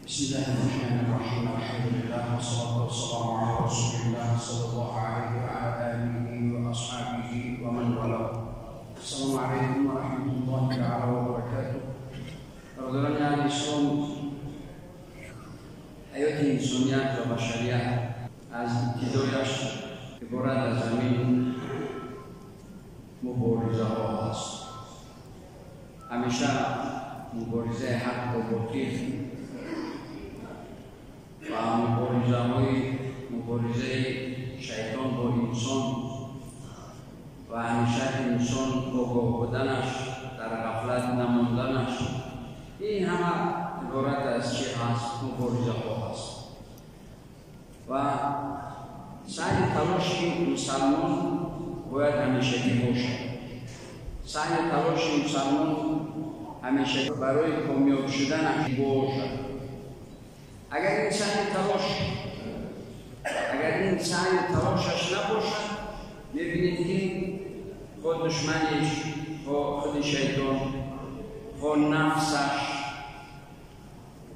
بسم الله الرحمن الرحيم. الحمد لله والصلاة والسلام على رسول الله صلى الله عليه وعلى آله وأصحابه ومن والاه. السلام عليكم ورحمة الله تعالى وبركاته. برادران اسلام، حیات انسانیت و بشریت از ابتدایش عبارت از همین مبارزه ها است. همیشه مبارزه حق و باطل و مبارزه شیطان با انسان و همیشه انسان آگاه بودنش، در غفلت نماندنش، این همه عبارت از چی هست؟ مبارزه ها هست. و سعی تلاش مسلمان باید همیشگی باشد. سعی تلاش مسلمان همیشه برای کامیاب شدنش باشد. اگر این سعی تلاشش نباشد، میبینید که خود دشمنش، خود شیطان، خود نفسش،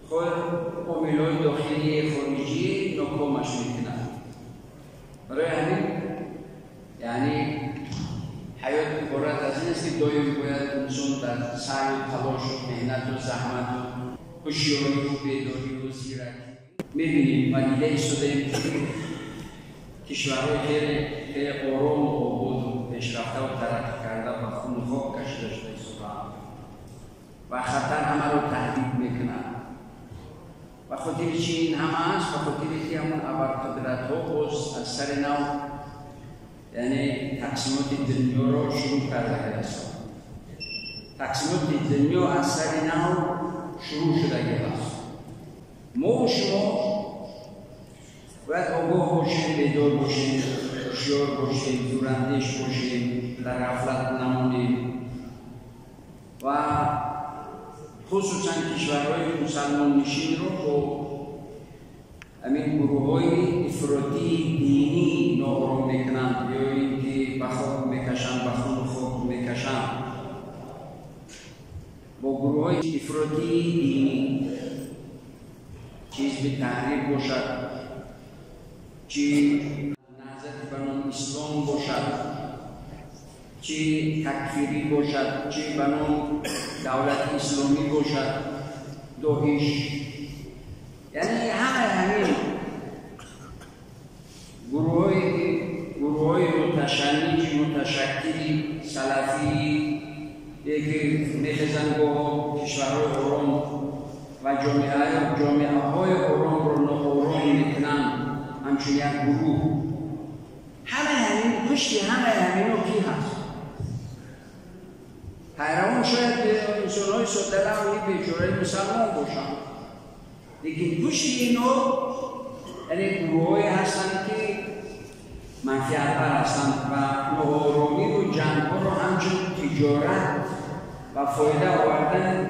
خود عامل‌های داخلی خارجی ناکامش میکنند. برای همین یعنی حیات عبارت از این است که دایم باید انسان در سعی و تلاش و محنت و زحمت و هوشیاری و بیداری و زیرکی. میبینیم و دیده ایستاده‌ایم که کشورهای خیلی آرام و آباد و پیشرفته و ترقی کرده و خون و خاک کشیده شده ایستاده‌اند و خطر همه رو تهدید میکنند. و خاطر چی این همه است؟ به خاطر که همون ابرقدرت ها باز از سر نو یعنی تقسیمات دنیا را شروع کرده است. تقسیمات دنیا از سر نو شروع شده است. ما و شما باید آگاه باشیم، بیدار باشیم، هوشیار باشیم، دوراندیش باشیم، در غفلت نمانیم و خصوصا کشورهای مسلمان نشین رو با همین گروه های افراطی دینی ناآرام میکنند یا اینکه به خاک میکشند، به خون و خاک میکشند. با گروه های افراطی دینی، چه حزب تحریر باشد، چه نهضت به نام اسلام باشد، چه تکفیری باشد، چه به نام دولت اسلامی باشد، داعش، یعنی همه همین گروه های متشنج، متشکلی، سلفی که میخزن با کشورهای آرام و جامعه های آرام رو ناآرام میکنن، همچون یک گروه. همه همین پشتی همه همین رو کی هست؟ پیروان شاید انسان های ساده و بیچاره مسلمان باشن، لیکن پشت اینا یعنی گروه های هستند که منفعت بر هستند و ناآرامی و جنگ ها رو همچون تجارت و فایده آوردن،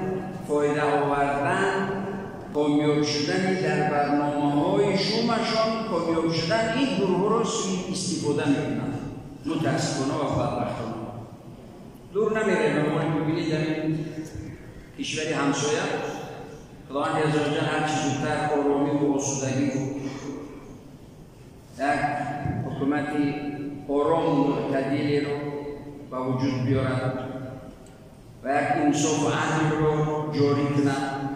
کامیاب شدن در برنامه های شومشان، کامیاب شدن این گروه رو سوء استفاده میکنند. متاسفانه و بدبختانه دور نمیره. ما میبینید در این کشور همسایه خداوند عزوجل هر چه زودتر آرامی و آسودگی و یک حکومت آرام و معتدلی رو به وجود بیارد و یک انصاف و عدل رو جاری کند.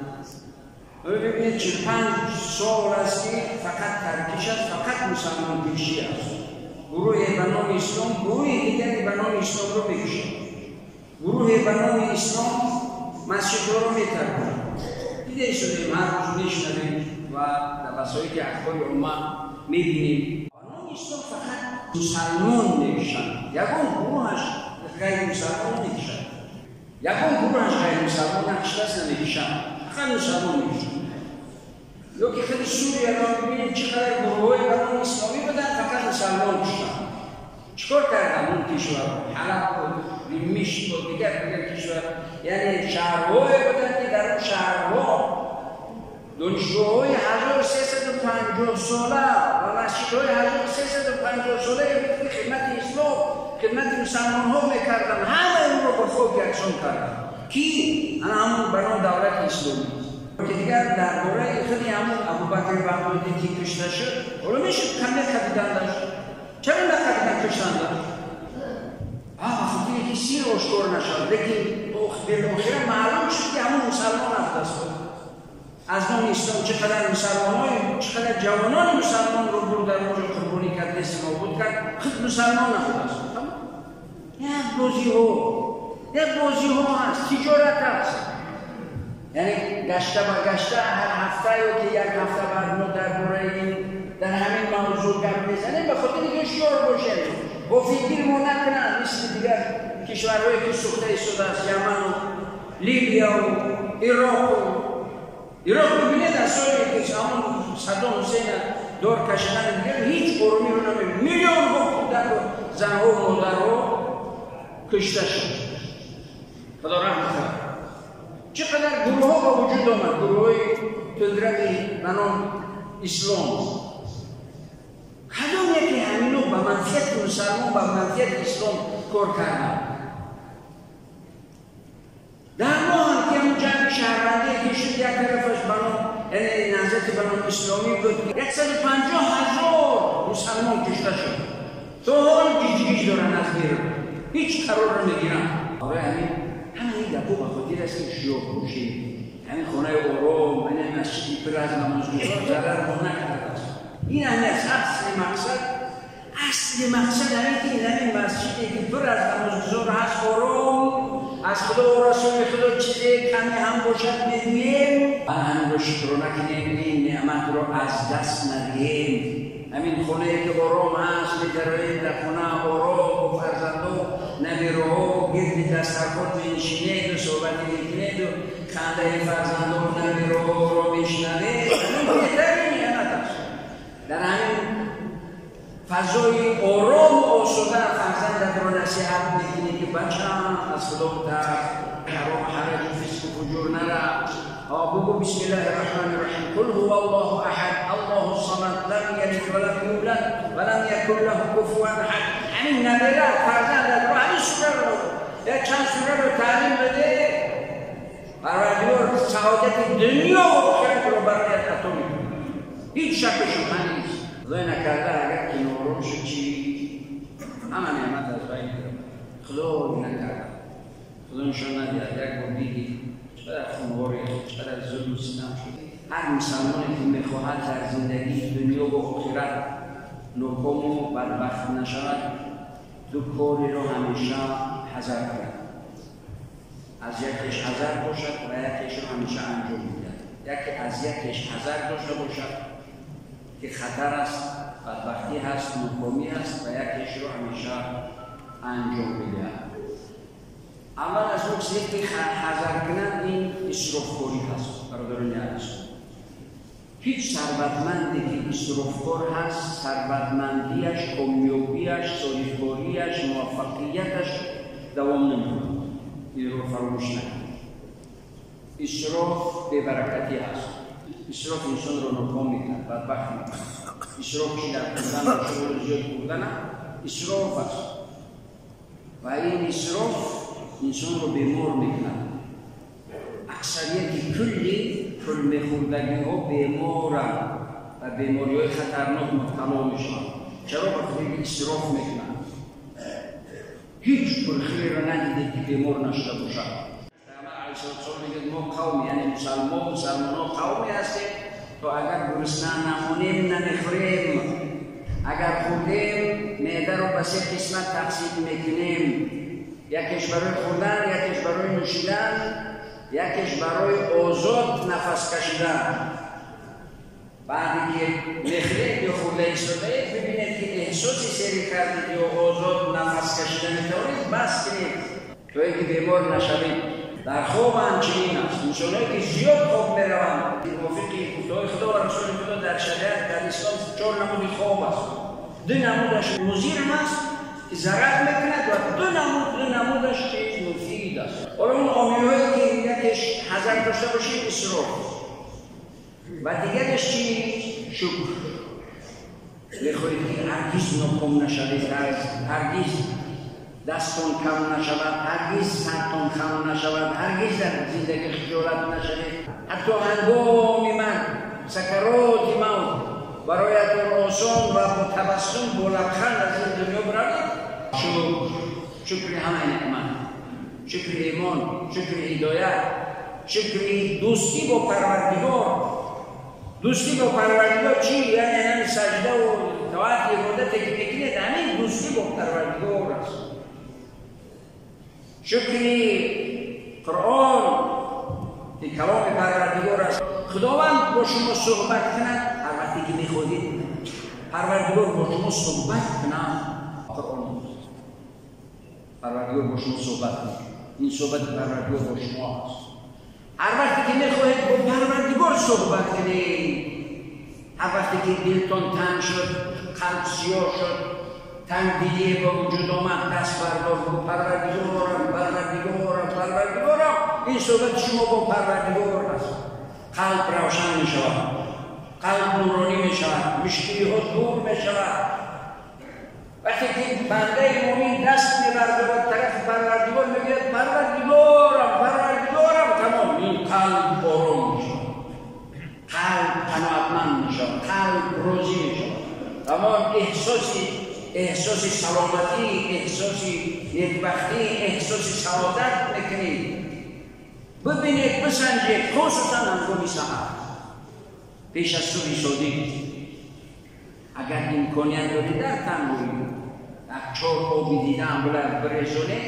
ببینید 45 سال است که فقط ترکش است، فقط مسلمان کشی است. گروه به نام اسلام گروه دیگری به نام اسلام رو میکشد. گروه به نام اسلام مسجد رو میترکند. دیده شدیم، هر روز میشنویم و در وسایل اخبار عامه میبینیم. نام اسلام فقط مسلمان میکشند، یگان گروهش غیر مسلمان میکشند، یگان گروهش غیر مسلمان نکشته نمیکشند، فقط مسلمان میکشند. یا که خیلی سوریه را میبینیم چقدر گروه‌های به نام اسلامی بودن، فقط مسلمان کشتن. چیکار کردن اون کشور؟ حلب بود، دمشق بود، دیگر کشور، یعنی شهرهای بودن که در اون شهرها دانشگاه‌های 1350 ساله و مسجدهای 1350 ساله که خدمت اسلام، خدمت مسلمان ها میکردن، همه اون رو با خاک یکسان کردن. کی؟ انا همون بنا دولت اسلامی. که دیگر درباره خود ابوبکر بغدادی که کشته شد، حالا میشد کمی خریدندش، چرا نخریدن کشتندش؟ خاطر که سیر آشکار نشد، لیکن بالاخره معلوم شد که همون مسلمان است. از نام اسلام چقدر مسلمانای، چقدر جوانان مسلمان رو بردن اونجا قربانی کرد، نیست نابود کرد، خود مسلمان نبود است. یک بازی ها هست، تجارت هست. یعنی گشته و گشته هر هفته یا که یک هفته بعد ما درباره این در همین موضوع گپ میزنیم، به خاطر اینکه هوشیار باشیم، با فکر ما نکنن مثل دیگر کشورهایی که سوخته ایستاده است، یمن و لیبیا و عراق و عراق. ببینید از سالی که همون صدام حسین دور کشیدن دیگر هیچ آرامی رو نمیبینید، میلیون ها کودک و زنها و مادرها کشته شد. خدا رحم کنه. چقدر گروه ها به وجود آمد، گروه های تندروی به نام اسلام. کدوم یکی همینو به منفیت مسلمان، به منفیت اسلام کار کردن؟ در ما هم که همون جنگ شهروندی که شد، یک طرفش به نام یعنی نهضت به نام اسلامی بود، 150,000 مسلمان کشته شد. تا حال گیج گیج دارن از بیرون، هیچ قرار نمیگیرن. آره همین گپو به خاطر است که هوشیار باشیم. همین خانه آرام، همین مسجدی پر از نمازگزار ضرر ما نکرده است. این همین است اصل مقصد همین که این همین مسجدی که پر از نمازگزار هست، آرام از خدا و رسول خدا چیز کمی هم باشد میگوییم، همین رو شکر نکنیم، این نعمت رو از دست ندهیم. همین خونه که آرام هست، می‌دراییم در خانه آرام و فرزندو نمیره‌ها گرد دسترخوان می‌نشینید و صحبت می‌کنید و خنده فرزندو و نمیره‌ها را می‌شنوید. همین بهترین نعمت است. در همین فضای آرام و آسوده فرزندت را نصیحت می‌کنی که بچه‌م از خدا بترس، حرام حرج و فسق و فجور نره. بگو بسم الله الرحمن الرحیم، قل هو الله احد الله الصمد لم یلد ولم یولد ولم یکن له کفوا احد. همین نبره فرزندت رو همین سوره رو یا چند سوره رو تعلیم بده، پروردگار سعادت دنیا و آخرت رو برایت عطا میکنه. هیچ شک و شبهه نیست. خدای نکرده اگر که ناآرام شد چی؟ همه نعمت از بین میره. خدا نکرده، خدا نشان ندهد. یک بار دیدی چقدر خونواری، چقدر ظلم و ستم شد. هر مسلمانی که میخواهد در زندگی دنیا و آخرت ناکام و بدبخت نشود، دو کاری را همیشه حذر کند. از یکیش حذر باشد و یکیش را همیشه انجام میدهد. یکی از یکیش حذر داشته باشد که خطر است، بدبختی هست، ناکامی است، و یکیش را همیشه انجام میدهد. اول از اون چیزی که حذر کنند این اسرافکاری هست. برادران عزیز، هیچ ثروتمندی که اسرافکار هست، ثروتمندیش، کامیابیش، صاحبکاریش، موفقیتش دوام نمی‌کند. این رو فراموش نکنید. اسراف بی‌برکتی هست. اسراف انسان رو ناکام می‌کند، بدبخت می‌کند. اسراف چی در خوردن باشه و زیاد خوردن اسراف است، و این اسراف انسان رو بیمار میکند. اکثریت کلی پول میخوردگی ها بیمارند و بیماری های خطرناک مبتلا میشوند. چرا؟ بخاطر اینکه اسراف میکنند. هیچ پرخیری را ندیده که بیمار نشده باشد. پیامبر علیه السلام میگه ما قوم، یعنی مسلمان ها قومی هستیم تا اگر گرسنه نمانیم نمیخوریم، اگر خوردیم معده رو به سه قسمت تقسیم میکنیم، یکیش برای خوردن، یکیش برای نوشیدن، یکیش برای آزاد نفس کشیدن. بعدی که میخورید یا خورده ایستاده اید، ببینید که احساسی سری کردید یا آزاد نفس کشیدن میتوانید، بس کنید تا اینکه بیمار نشوید. در خواب همچنین است. انسانهایی که زیاد خواب میروند، موافق گفته‌های خدا و رسول خدا در شریعت، در اسلام 4 نمود خواب است. 2 نمودش مضر است که ضرر میکند و دو نمودش که مفید است. حالا اون عامل‌هایی که یکیش حذر داشته باشیم اسراف و دیگرش چی؟ شکر. میخواهید که هرگز ناکام نشوید، هرگز دستتان کم نشود، هرگز سرتان خم نشود، هرگز در زندگی خجالت نشوید، حتی هنگام مرگ سکرات табассум, бо лабханд аз ин дунё биравед, шукри ҳамаи неъмат, шукри имон, шукри ҳидоят, шукри дӯстӣ бо Парвардигор. Дӯстӣ бо Парвардигор чӣ? Яъне ҳамин саҷда ва тоат, ибодате ки мекунед, ҳамин дӯстӣ бо Парвардигор аст. Шукри Қуръон ки каломи Парвардигор аст. Худованд бо шумо суҳбат кунад ҳар вақте ки мехоҳед. Парвардигор бо шумо суҳбат кунад. Қуръон Парвардигор бо шумо суҳбат кунад. Ин суҳбати Парвардигор бо шумо аст. Ҳар вақте ки мехоҳед бо Парвардигор суҳбат кунед, ҳар вақте ки дилтон танг шуд, қалб сиёҳ шуд, тангдилӣ ба вуҷуд омад, даст бардор, бо Парвардигорам, Парвардигорам, Парвардигорам. Ин суҳбати шумо бо Парвардигор аст. Қалб равшан мешавад, қалб нуронӣ мешавад, мушкилиҳо дур мешавад. Вақте ки бандаи мӯмин даст мебардорад тарафи Парвардигор, мегӯяд Парвардигорам, Парвардигорам, тамом, ин қалб ором мешавад, қалб қаноатманд мешавад, қалб розӣ мешавад. Тамом эҳсоси саломатӣ, эҳсоси некбахтӣ, эҳсоси саодат мекунед. Бибинед, бисанҷед, хусусан ҳангоми саҳар, пеш аз субҳи содиқ, агар имконият доред дар танҳоӣ як чор оби дидаам бирезонед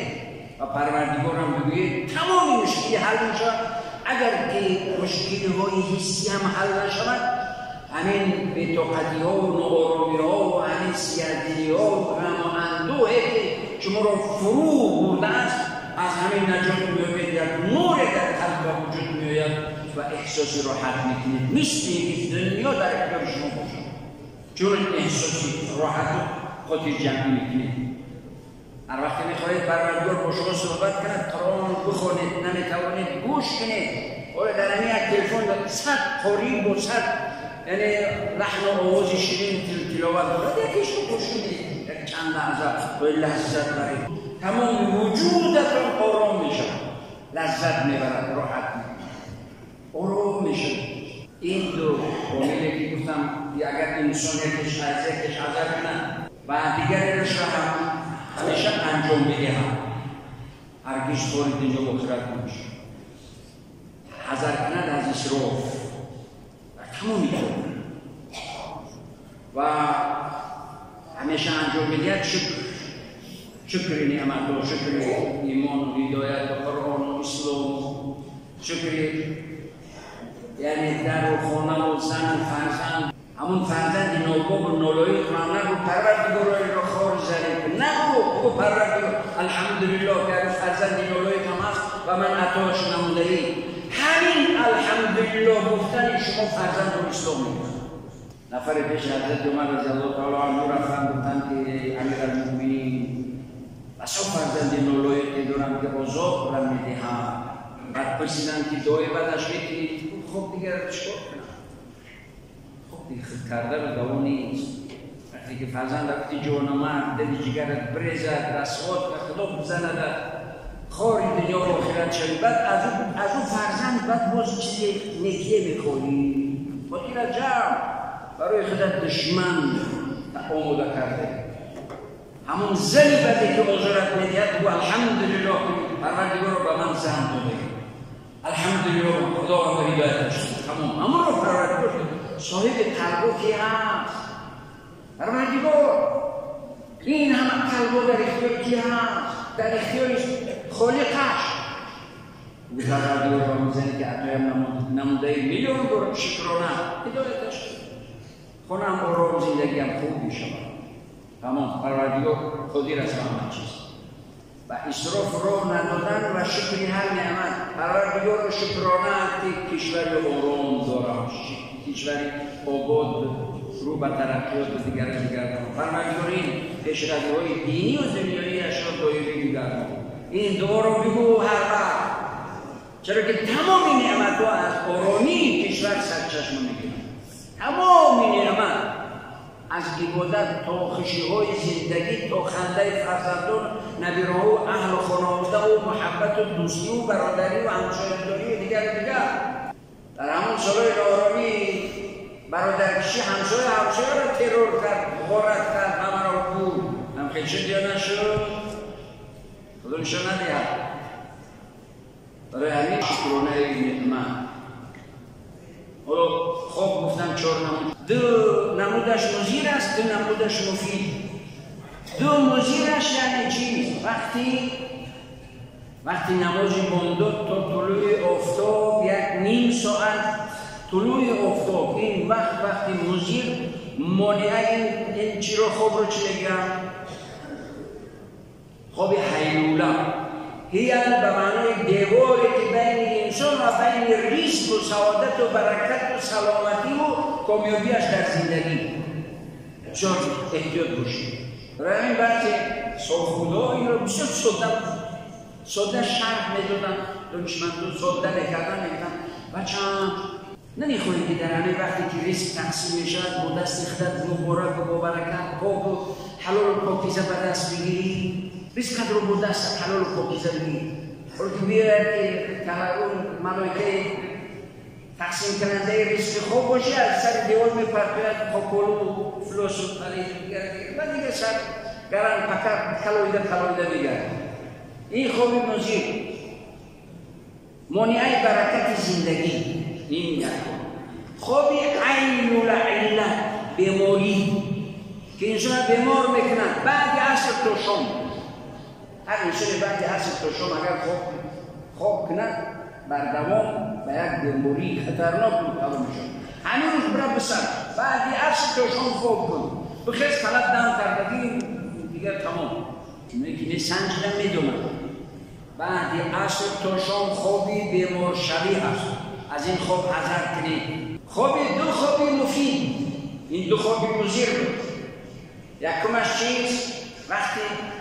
ва Парвардигорам бигӯед, тамоми мушкилӣ ҳал мешавад. Агар ки мушкилиҳои ҳиссӣ ҳам ҳал нашавад, ҳамин бетоқатиҳо ноороሚҳо ва ҳамин сиёҳдилиҳо ғаму андӯҳе ки шуморо фурӯ бурдааст, аз ҳамин наҷот меёбед. Як нуре дар қалб ба вуҷуд меояд ва эҳсоси роҳат мекунед, мисли инки дунё дар ихтиёри шумо бошад. Чун эҳсоси роҳату хотирҷамъӣ мекунед. Ҳар вақте мехоҳед Парвардигор бо шумо суҳбат кунад, Қуръон бихонед, наметавонед гӯш кунед. Оё дар ҳамин як телефон 100 қорӣ бо 100 яъне лаҳну овози ширин тиловат дорад, якешро гӯш кунед, як чанд лаҳза то лаззат баред. Тамоми вуҷудатон ором мешавад, лаззат мебарад, роҳат мекунад, ором мешавад. Ин ду омиле ки гуфтам, агар инсон якеш аз якеш ҳазар кунад ва дигарашро ҳам ҳамеша анҷом бидиҳад, ҳаргиз кори дунё охират намешавад. Ҳазар кунад аз исроф дар тамоми кор ва ҳамеша анҷом бидиҳад шукр, шукри неъматҳо, шукри имону ҳидояту Қуръону ислому, шукри яъне дару хонаву зану фарзанд. Ҳамун фарзанди нобобу нолоиқро нагӯ Парвардигорро хор зарӣ кун, нагӯ, бигӯ Парвардигор алҳамдулиллоҳ ки агар фарзанди нолоиқам ҳаст ва ман атоаш намудаӣ. Ҳамин алҳамдулиллоҳ гуфтани шумо фарзандро ислоҳ мекунад. Нафаре пеши ҳазрати Умар разияллоҳу таоло анҳу рафтанд, гуфтанд ки Амиралмӯъминин, басо фарзанди нолоиқе дорам ки озорам медиҳад. Баъд пурсиданд ки дуои бадаш мекунӣ? Гуфт хуб дигар чикор кунам? Хуб дигар худ кардану даво нест. Вақте ки фарзанд вақти ҷонамард дили ҷигарат бирезад, расвот ба худо бизанадат, хори дунё ва охират шавӣ, баъд аз ӯ фарзанд баъд боз чизе некие мехоҳӣ. Хотират ҷамъ, барои худат душман омода карда. Ҳамон зани баде ки озорат медиҳад, бигӯ алҳамдулиллоҳ Парвардигоро ба ман зан дода, алҳамдулиллоҳ Худованд ба ҳидояташ дод. Тамом, ҳамонро Парвардигор соҳиби қалбо ки ҳаст? Парвардигор. Ин ҳама қалбо дар ихтиёри ки ҳаст? Дар ихтиёри холиқаш. Парвардигор ба он зане ки атоям намудаи миллион бор шукрона ҳидояташ дод. Хонаам ором, зиндагиам хуб мешавад. Тамом, Парвардигор қодир аст ба ҳама чиз. Ба исроф роҳ надодан ва шукри ҳар неъмат. Парвардигорро шукрона ки кишвари ором дорам, кишвари обод, рӯ ба тараққиёту дигар дигар дорам. Парвардигор ин пешравиҳои динию дунёиашро доимӣ бигардон. Ин дуоро бигӯ ҳар вақт, чаро ки тамоми неъматҳо аз оромии кишвар сарчашма мегиранд. Тамоми неъмат аз ибодат то хушиҳои зиндагӣ, то хандаи фарзандон, набираҳо, аҳлу хонаводаву муҳаббату дӯстию бародарию ҳамсоядорию дигару дигар. Дар ҳамон солҳои нооромӣ برادرکشی همسایه همسایه را ترور کرد، غارت کرد، همه را بود. هم خیلی شد یا نشد؟ خدا نشان ندهد. برای همین شکرانه نعمت. حالا خواب گفتم 4 نمود، 2 نمودش مضر است، 2 نمودش مفید. 2 مضرش یعنی چی؟ وقتی نماز بامداد تا طلوع آفتاب 1.5 ساعت طلوع آفتاب، این وقت وقتی مضر مانعه این چی رو خواب رو چی میگم؟ خواب حیلوله. هیل به معنای دیواری که بین انسان و بین ریسک و سعادت و برکت و سلامتی و کامیابیش در زندگی. بسیار احتیاط باشید. برای همین بعضی سالخودا این رو بسیار ساده شرح میدادن، دانشمندان ساده میکردن، میگفتن بچه‌ام نمیخوری که در همین وقتی که ریسک تقسیم میشود با دست خودت مبارک و با برکت پاک و حلال و پاکیزه به دست بگیری، ریسک رو با دست حلال و پاکیزه بگیری. حالا که بیاید که اون ملائکه تقسیم کننده ریسک خوب باشه، از سر دیوار میپرپید پاکولو و فلوس و پلید و دیگه سر گرن پکر کلویده کلویده میگرد. این خواب مضر مانع برکت زندگی. این یک خواب عین العله، بیماری که انسان بیمار میکنند بعد عصر تا شام. هر انسان بعد عصر تا شام اگر خواب کند بر دوام به یک بیماری خطرناک مبتلا میشد. همین روز برای بسر بعد عصر تا شام خواب کن، بخیز طلب دم کردگی دیگر تمام. اونایی که سنجیدن میدونن بعد عصر تا شام خوابی بیمار شوی هست، از این خواب حذر کنید. خواب 2 خوابی مفید، این 2 خوابی مضر بود. یکمش چیست؟ وقتی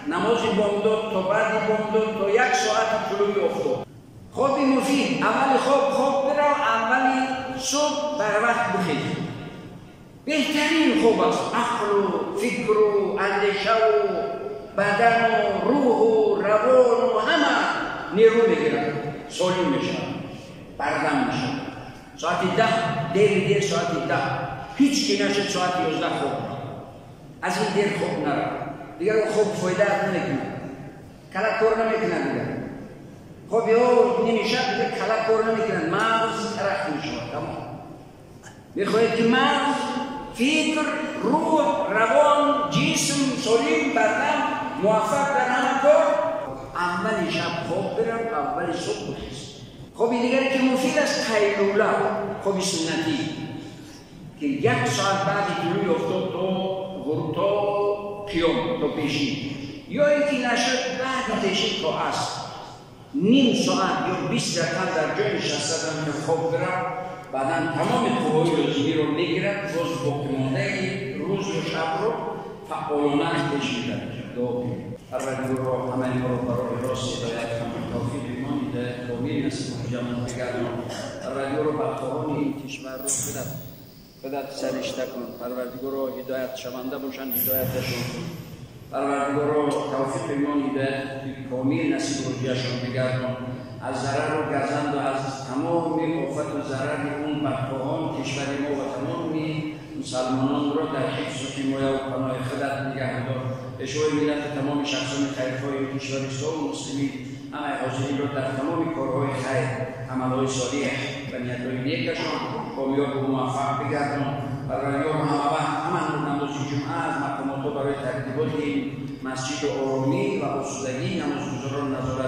نماز بامداد تا بعد بامداد تا 1 ساعت طلوع آفتاب. خواب مفید، اول خواب برو، اول صبح بر وقت بخیز. بهترین خواب است. عقل و فکر و اندیشه و بدن و روح و روان و همه نیرو میگیرد، سالم میشه، بردم میشه. ساعت 10 دیر دیر ساعت 10 هیچ کی نشد ساعت 11 خواب، از این دیر خواب نرو دیگر، اون خواب فایده نمیکنه، کلا کار نمیکنه دیگر. خواب یا نیمه شب دیگر کلا کار نمیکنه، مغز ترخ میشه تمام. میخواهید که مغز، فکر، روح، روان، جسم سالم، بدن موفق در همه کار، اول شب خواب برم، اول صبح بخیز. خواب دیگری که مفید است قیلوله، خواب سنتی که 1 ساعت بعد طلوع آفتاب تا غروب تا قیام تا پیشین، یا اینکه نشد بعد پیشین تا عصر نیم ساعت یا 20 دقیقه در جای نشسته که خواب برم، بعدا تمام قوای لازمی رو میگیرد، باز باقی مانده روز و شب رو فعالانه پیش میبرد. دعا کنیم پروردگار همه ما رو برای راست هدایت کن، توفیق ایمان هدایت کامل نصیب جهان بگردان. پروردگار بدخواهان این کشور رو خودت سرشته کن. پروردگار هدایت شونده باشند، هدایتشون کن. پروردگار توفیق ایمان هدایت کامل نصیب روزیشان بگردان. از ضرر و گزند و از تمام آفت و ضرر اون بدخواهان کشور ما و تمام مسلمانان را در حفظ و حمایه و پناه خودت نگه دار. پیشوای ملت تمام شخصان خیرخواه کشور اسلام و مسلمین، همه حاضرین را در تمام کارهای خیر، عملهای صالح و نیتهای نیکشان کامیاب و موفق بگردان. پروردگار همه وقت همه نماز جمعه از مقامات برای ترتیبات این مسجد و آرامی و آسودگی نمازگزاران نظارت